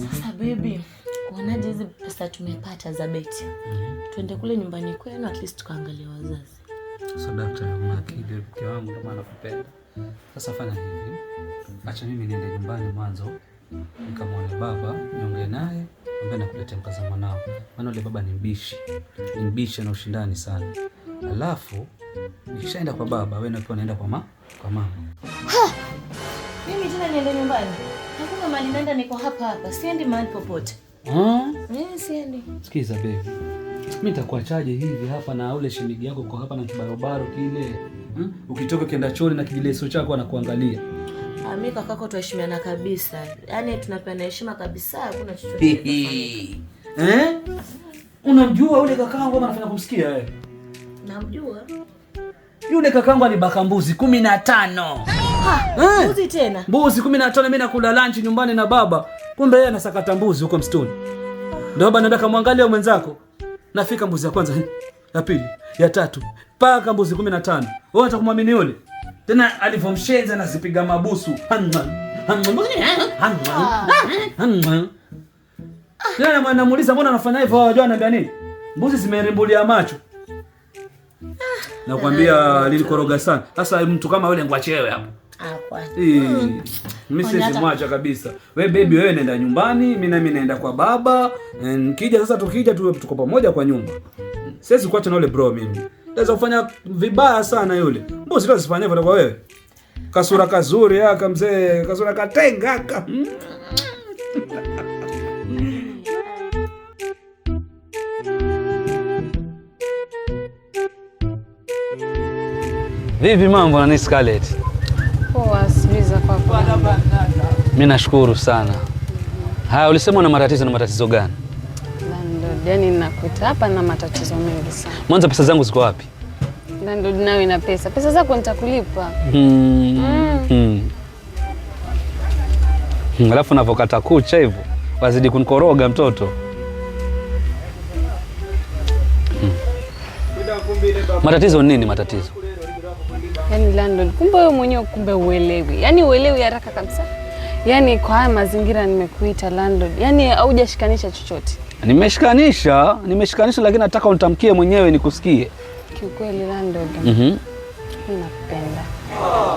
Sasa baby, uonaje hizi pesa tumepata za beti? Tuende kule nyumbani kwenu at least tukaangalia wazazi. So daktari, una akili mke wangu, ndio maana nakupenda. Sasa fanya hivi, acha mimi niende nyumbani mwanzo nikamwone baba, niongee naye, ambaye nakuletea mkaza mwanao, maana yule baba ni mbishi, ni mbishi na ushindani sana. Alafu nikishaenda kwa baba, wewe na pia unaenda kwa mama. Mimi tena niende nyumbani? Hakuna mahali naenda, niko hapa hapa, siendi mahali popote. Mimi siendi. Sikiza baby, mimi nitakuachaje hivi hapa na ule shemigi yako kwa hapa na kibarobaro kile? Ukitoka ukienda chooni na kijileso chako anakuangalia. Mimi kakako tuheshimiana kabisa. Yaani tunapeana heshima kabisa, hakuna chochote. Eh? Unamjua yule kakaangu ama anafanya kumsikia wewe? Namjua. Yule kakaangu alibaka mbuzi 15. Ha, mbuzi tena? Mbuzi 15, mimi nakula lunch nyumbani na baba. Kumbe yeye anasakata mbuzi huko msituni. Ndio baba anaenda kumwangalia mwenzako. Nafika mbuzi ya kwanza, ya pili, ya tatu, paka mbuzi 15. Wewe unataka kumwamini yule? Tena alivomshenza na zipiga mabusu. Tena namuuliza mbona anafanya hivyo? Hawajua ananiambia nini? Mbuzi zimerimbulia macho. Nakwambia lilikoroga sana. Sasa mtu kama yule ngwachewe hapo. Mimi siwezi mwacha kabisa. Wewe baby, wewe nenda nyumbani, mimi nami naenda kwa baba. Nikija sasa, tukija tuko pamoja kwa nyumba. Siwezi kuacha na yule bro mimi. Naweza kufanya vibaya sana yule. Mbuzi leo sifanye hivyo kwa wewe. Kasura kazuri haka mzee, kasura katenga haka. Vipi mambo na Scarlett? Poa, sijui za kwako. Mimi nashukuru sana. Haya, ulisema una matatizo, na matatizo gani? Landlord, yani nakuita hapa na matatizo mengi sana. Mwanzo pesa zangu ziko wapi? Landlord, nawe ina pesa. Pesa zako nitakulipa. Alafu unavokata kucha hivyo, wazidi kunikoroga mtoto. Matatizo nini matatizo? Yaani landlord, kumbe wewe mwenyewe kumbe uelewi. Yaani uelewi haraka kabisa. Yaani kwa haya mazingira nimekuita landlord. Yaani haujashikanisha chochote. Nimeshikanisha, nimeshikanisha lakini nataka unitamkie mwenyewe nikusikie. Kiukweli landlord. Mimi nakupenda.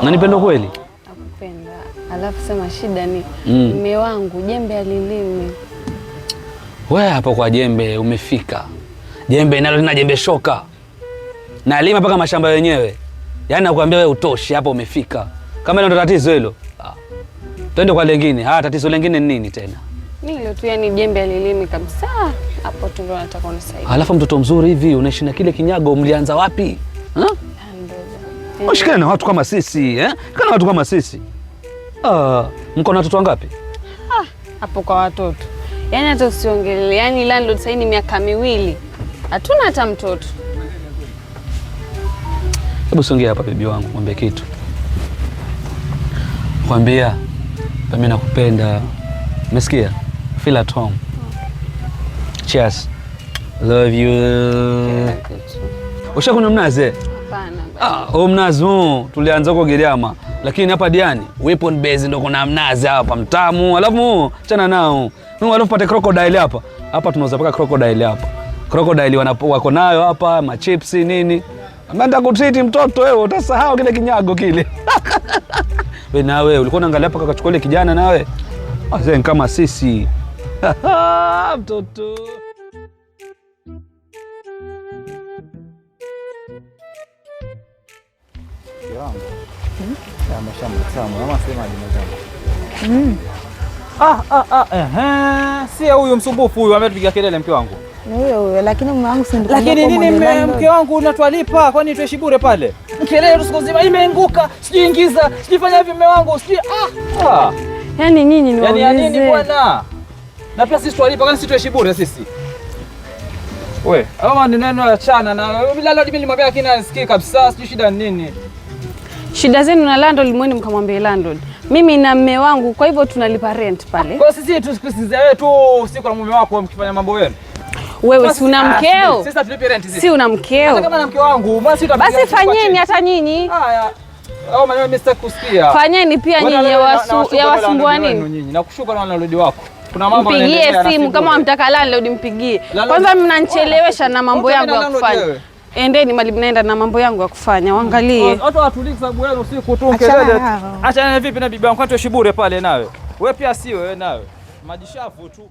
Unanipenda kweli? Nakupenda. Alafu sema shida ni mume wangu jembe alilimi. Wewe hapo kwa jembe umefika. Jembe nalo lina jembe shoka. Na lima mpaka mashamba yenyewe. Yaani nakwambia wewe utoshi hapo umefika. Kama hilo ndo tatizo hilo. Twende kwa lengine. Tatizo lengine ni nini tena? Ni hilo tu, yani jembe alilimi kabisa. Hapo tu ndo nataka unisaidie. Alafu mtoto mzuri hivi unaishi na kile kinyago mlianza wapi? Ha? Ushikane na watu kama sisi, eh? Kana watu kama sisi. Mko na watoto wangapi? Hapo kwa watoto. Yaani hata usiongelee. Yaani landlord sasa ni miaka 2. Hatuna hata mtoto. Hebu songea hapa bibi wangu, mwambie kitu. Kwambia mimi nakupenda. Umesikia? Feel at home. Cheers. Love you. Ushakunywa mnazi? Hapana. Huu mnazi huu tulianza huko Giriama. Lakini hapa Diani, Weapon Base ndo kuna mnazi hapa mtamu. Alafu chana nao. Mimi alafu pate crocodile hapa. Hapa tunauza paka crocodile hapa. Crocodile wako nayo hapa, machips nini. Ameenda kutreat mtoto wewe, utasahau kile kinyago kile. Wewe nawe ulikuwa unaangalia hapa kakachukua ile kijana nawe. Azee kama sisi. Mtoto. Si huyu msumbufu huyu ametupiga kelele mke wangu. Ni huyo huyo, lakini mume wangu si ndio. Lakini nini mke wangu unatwalipa? Kwani tuishi bure pale? Kelele siku nzima imeenguka, sijui ingiza, sijui fanya hivi mume wangu, sijui Yaani nyinyi ni waulize. Yaani nini bwana? Na pia sisi twalipa, kwani sisi tuishi bure sisi? We, ama ni neno achana na landlord, mimi nilimwambia lakini anisikii kabisa, sijui shida ni nini. Shida zenu na landlord, mwende mkamwambie landlord. Mimi na mume wangu, kwa hivyo tunalipa rent pale. Kwa sisi tusikilize wewe tu usiku na mume wako mkifanya mambo yenu. Wewe si una mkeo? Sisi tulipe rent sisi. Si una mkeo? Hata kama na mke wangu, mbona sisi tutapiga? Basi fanyeni hata nyinyi. Haya. Au maneno mimi sitaki kusikia. Fanyeni pia nyinyi ya wasumbua nini? Nakushuka na landlord wako. Kuna mambo Mpigie yanaendelea na simu si kama bure. wamtaka landlord mpigie. Landlord- Kwanza mnanichelewesha na mambo Wote yangu mimi ya na landlord kufanya. wewe. Endeni mali mnaenda na mambo yangu ya kufanya, waangalie. Watu watulii sababu yenu usiku tu Achana kelele. nao. Achana vipi na bibi yangu, kwani tuishi bure pale nawe? Wewe pia si wewe nawe. Majishavu tu.